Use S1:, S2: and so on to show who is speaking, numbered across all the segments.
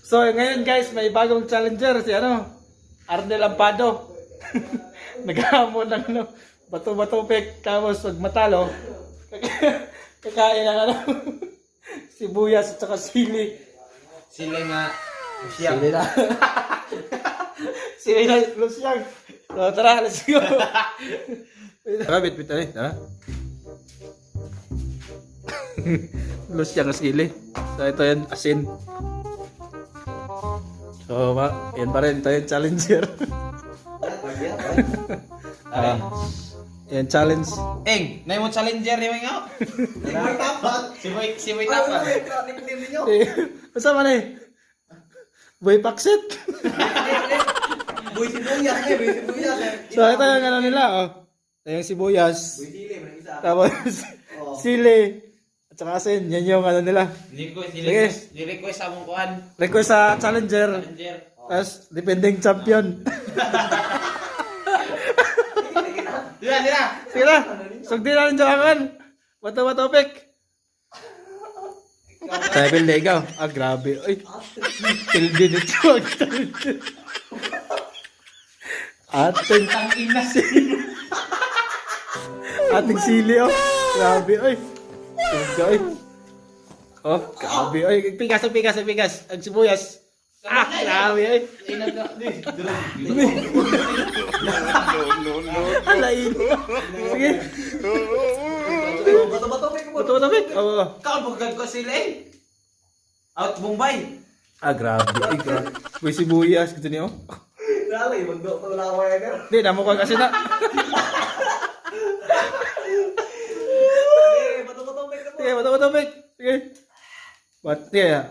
S1: So ngayon guys, may bagong challenger si ano, Arnel Ampado. Naghahamon ng ano, bato-bato pick, tapos pag matalo, kakain ng ano, sibuyas at saka sili.
S2: Sila nga siya.
S1: Sili na. Sili na, lusyang. So tara, let's go. Tara, bit bit tara. Tara. Lusyang ang sili. So ito yun, asin. So, ma, yan pa rin. Ito yung challenger. Ah, yan challenge.
S2: Eng, na mo challenger ni nga. Si Boy Tapat.
S1: Eh, Basta man eh. Boy Paksit.
S3: Boy sibuyas eh, boy sibuyas eh.
S1: So ito yung ano nila, oh. Ito yung sibuyas.
S3: Boy sili, man isa.
S1: Tapos, sili. At saka asin. Yan yung ano nila. Sige.
S2: Ni request sa among kuan.
S1: Request sa challenger.
S2: Challenger.
S1: Tapos, defending champion.
S2: Dira, dira.
S1: Sige na. Sugdi na rin dyan. Bato, bato, pick. Tayo, Pilde, ikaw. Ah, grabe. Ay, Pilde dito ang challenger. Ating
S2: Tangina.
S1: Ating sili, oh. Grabe, oy. Suga, oy. Oh, grabe, oy. Pigas, ang pigas, ang pigas. Ang sibuyas. Ah, grabe, oy. Alain. Sige.
S3: Bato bato may kumot.
S1: Bato, bato, pick. Oo.
S2: Kaon ko sila eh. Out Bombay.
S1: Ah, grabe. Ay, grabe. May sibuyas. Gusto niyo?
S3: Dali, magdo pa wala ko eh.
S1: Hindi, namo kasi na.
S3: Eh, bato bato may kumot.
S1: Sige, bato, bato, pick. Sige. Bat, yeah.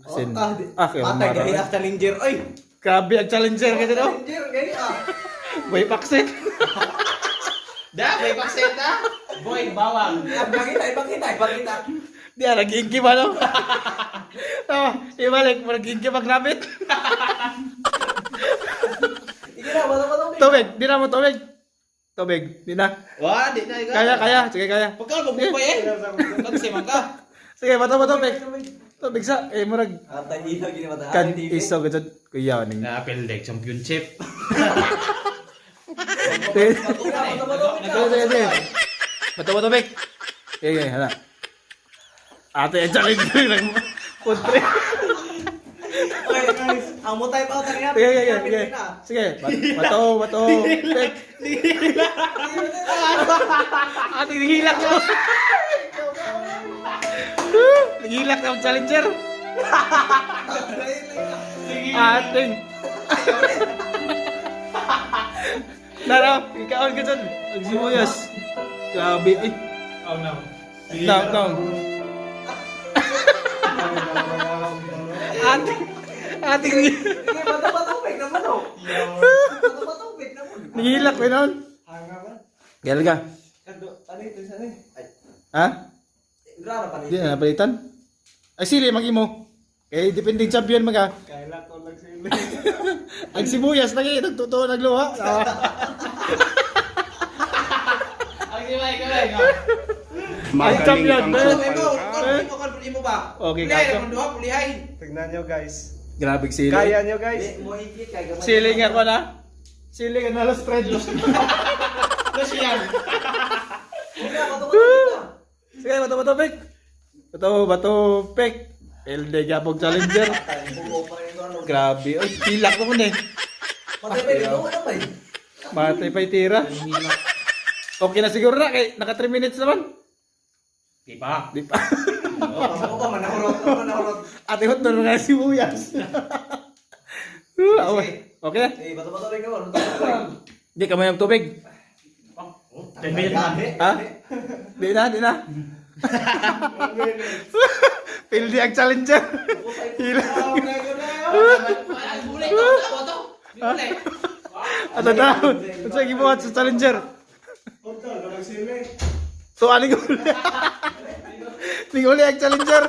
S1: Asin. Ah, kaya
S3: Patay
S1: mara.
S3: gani ah challenger oy.
S1: Grabe ang challenger kasi no.
S3: Challenger gani ah.
S1: Way paksit.
S2: Da, may pakseta. Boy, bawang.
S3: Ipakita, ipakita, ipakita.
S1: Di ah, nag-inki ba no? Tama, ibalik, nag-inki maglapit.
S3: Sige na, bato bato may.
S1: Tubig, di na mo tubig. Tubig, di na.
S2: Wa, di na ikaw.
S1: Kaya, kaya, sige kaya.
S2: Pagkaon mo Bombay eh. Pagsi man ka.
S1: Sige, bato bato tubig. Tubig sa, eh, murag
S3: Atay ilaw gini mata.
S1: kan iso gajud kuya ning.
S2: Na Pildek championship.
S1: Sige,
S3: Bato bato may.
S1: sige, sige, sige. Bato bato tubig. Sige, sige, hala. Ate, ang challenger lang mo. Kontre.
S3: Okay, guys, ang mo type out kanina.
S1: Sige, sige, sige. Sige, bato, bato, pick. Ate, nihilak mo. Nihilak na ang challenger. Ating. Nara, ikaon ka dyan. Ang sibuyas. Grabe. Ay,
S2: Oh no.
S1: down, down. Ating, ating,
S3: Sige, bato bato may naman oh. Bato bato may naman.
S1: nihilak ko yun. Gel ka.
S3: Kado, ano ito sa eh? Ay,
S1: Ha?
S3: grabe pa
S1: Di na napalitan. Ay, sili, mag-imo. Kay defending champion maga.
S4: Kaila ko lang sila.
S1: Ang sibuyas lagi, nagtotoo nagluha. Ah.
S2: Ang di ba ikaw eh.
S1: Ay, champion.
S4: kang
S1: Eh.
S2: Imo, imo kon imo ba?
S1: Okay,
S2: Pulihay,
S1: kaso.
S2: akong duha, pulihay.
S4: Tignan nyo guys.
S1: Grabe sili.
S4: Kaya nyo guys.
S3: Mo higit kay gamay.
S1: Sili nga ko na. Sili nga na alas 3.
S2: Terus yan.
S3: Sige, bato bato may na.
S1: Sige, bato bato pick. Bato bato pick. LD Gabog Challenger.
S3: Buo pa rin ano.
S1: Grabe. Ay, pilak ko eh.
S3: Patay pa dito na ba?
S1: Matay pa tira. Okay na siguro na. Kay, naka 3 minutes naman.
S2: Di ba?
S1: Di pa.
S3: Ako pa manahurot, manahurot.
S1: Ate Hot, doon nga sibuyas. Okay na.
S3: Eh, bato bato may naman. Bato bato may.
S1: Di ka may tubig.
S2: 10 minutes na.
S1: Ha? Di na, di na. Pildi ang challenger. Hila.
S2: Ay, bulay to, to, to. Bulay.
S1: Ano na? Ano sa gibuhat sa challenger?
S4: Hotel, walang sili.
S1: So, ano uli? Ning uli ang challenger.